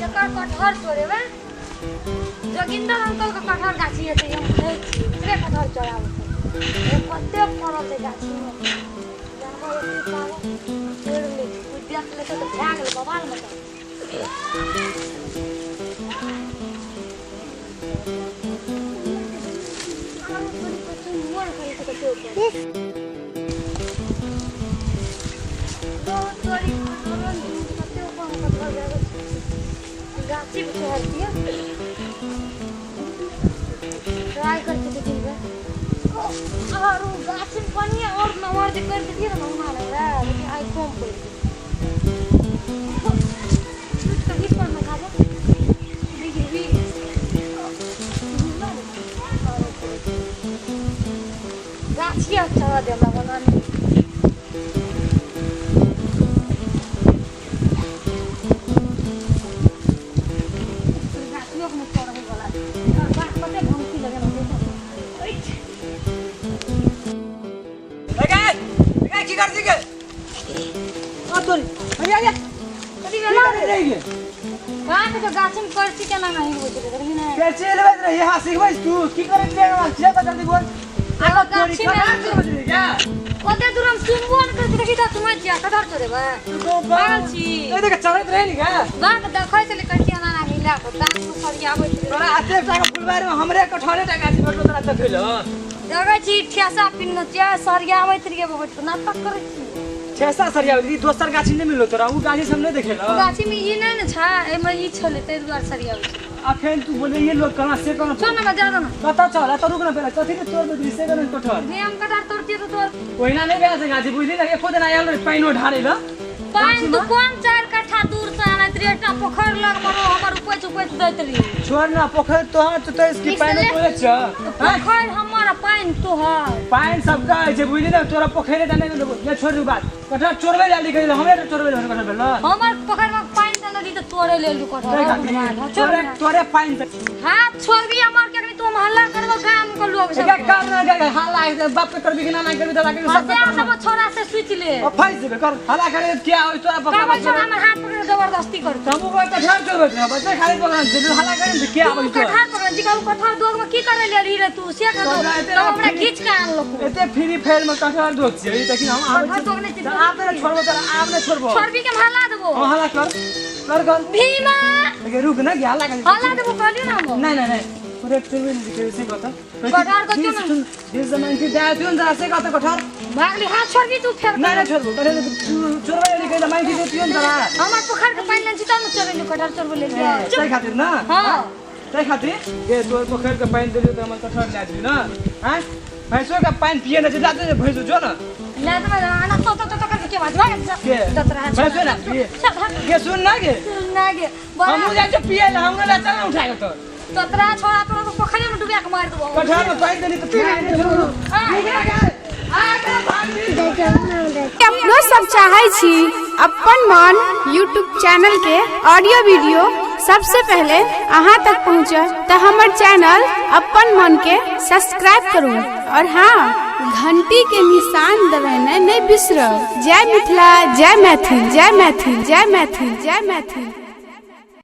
केकर कटहर चोरेबै जोगिंदर अंकल के कटहर गाछी हेतै हम बुझै छी ओकरे कटहर चोराबै छै कते फड़ल छै गाछीमे जानवर एते पागल चोरि लै छै कोइ देख लेतै तऽ भए गेलै बवाल मचा गाछी पे चढ़तियै ट्राई करके दू दिन और उ गाछी में पनिया और नमहर जे कर देतियै ने महुआ लग लेकिन आइ कम पड़ि गेलै टूट कऽ हिट पर खा जा गाछिया चढ़ा दे हमरा बना नहीं गाछियो के चढ़े वाला गाछ कते घंटी लगेना ए की कर छी गे आ तोरी अरे अरे कथी की भेला करे रही गे कहाँ के गाछी में करची केना नहीं होइ छलै देखली नहि कैसे लेबै रही हां सिखबै तू की करे रे से तऽ जल्दी बोल आरो तोरी गाछी कहाँ में चलबै रही गे ओते दूर हम सुनबो नहि करैत देखी तऽ तुम्हें छिया कधर चोरेबै तू पागल छी ए देख चलैत रही नी गे बाग देखै छलै करची एना एना हिला कऽ दाँत में सरियाबै छलै तोरा एते टाका फुलबारी में हमरे कठहरे टाका गाछी भेटलो तोरा देखै देखै छी ठेसा पिन्ने छियै सरियाबैत रहियै बहुत नाटक करै छी ठेसा सरियाबै ई दोसर गाछी नहि मिललो तोरा उ गाछी सब नहि देखेलो गाछी में ई नहि ने छै एहिमे ई छलै ताहि दुआरे सरियाबै छलै अखन तू बोले लोग कहाँ से कहाँ चल ना जा ना कतऽ चल एतऽ रुक ना पहिले कथी ले तोड़ देली से कने कठहर जे हम कटहर तोड़तियै तऽ तोड़ ओहिना नहि भेल छै गाछी बुझली ने एको दिन आयल रहे पानिओ ढारै लए पानि तू कोन 4 कट्ठा दूर से आनैत रहियै एकटा पोखरि लग मे रहो हमर उपैच उपैच दैत रहियै छोड़ ना पोखरि तोहर तो तो इसकी ई पानि से तोड़े छ पोखरि हमर आ पानि तोहर पानि सबका होइ छै बुझली ने तोरा पोखरि तऽ नहि मिलबो नहि छोड़ दू बात कटहर चोरबै लए लिखै हमरे तऽ चोरबै लए कटहर भेल हमर पोखरि मे पानि देने रही तऽ तोड़े लेल कटहर तोरे तोरे पानि तऽ हाथ छोड़बी हमर के तू हम हल्ला करबो गाम के लोग सब एक काम ना कर हल्ला है बाप के करबी कि ना ना करबी दादा के सब जा सब छोरा से सोच ले ओ फंस जेबे कर हल्ला करे क्या होई तोरा पकड़ काबर छोरा हमर हाथ पकड़ के जबरदस्ती करतो हमू कोई कटहर चोरबै छै बच्चे खाली पकड़ छै हल्ला करे तऽ क्या तू आबै तोरा कटहर पकड़ जी कहू कटहर दोग में की करे ले रही रे तू से कह दो तोरा एते तब हमरा फ्री- खींच के आनलको एते फ्री फायर में कटहर दोग छियै लेकिन हम आबै कटहर दोग नहि छी आब तऽ छोड़बो तोरा आब नहि छोड़बो छोड़बी के हम हल्ला देबो हां हल्ला कर कर कर भीमा लेकिन रुक ना कि हल्ला कर हल्ला देबो कहलियो ना हम नहीं नहीं नहीं पूरे चुनबे नहीं दिखे से कहता कटहर को चुन। जिस जमान की दे दियो जरा से कहता कटहर भागली हाथ छोड़बी तू फेर नहीं नहीं छोड़बो कटहर चोरबे नहीं कहिला मांगी दे दियो जरा हमर पोखर के पानि लेने छी तब ने चोरेलू कटहर चोरबो ले लियो तै खातिर ना हाँ तै खातिर ये तोर पोखर के पानि देलियो त हमर कटहर ला दियो ना हैं भैंसो के पानि पिए न जाते जे भैंसो जो ना ले तो आना तो तो तो करके के बात भाग जा के दतरा भैंसो ना पिए चल भाग के सुन ना के ना गे बड़ा हमहू जाइ छियै पिए ला हमरो ला चल ना उठा के तो तोतरा छोड़ा तोरा तो पोखरे में डुबा के मार देबो कटहर में पानि देली त पिए नहीं छोड़ू अपनो सब चाहै छी अपन मन यूट्यूब चैनल के ऑडियो वीडियो सबसे पहले अहाँ तक पहुँचे तऽ हमर चैनल अपन मन के सब्सक्राइब करू और हाँ घंटी के निशान दबेनाइ नहि बिसरब। जय मिथिला, जय मैथिल, जय मैथिल, जय मैथिल, जय मैथिल।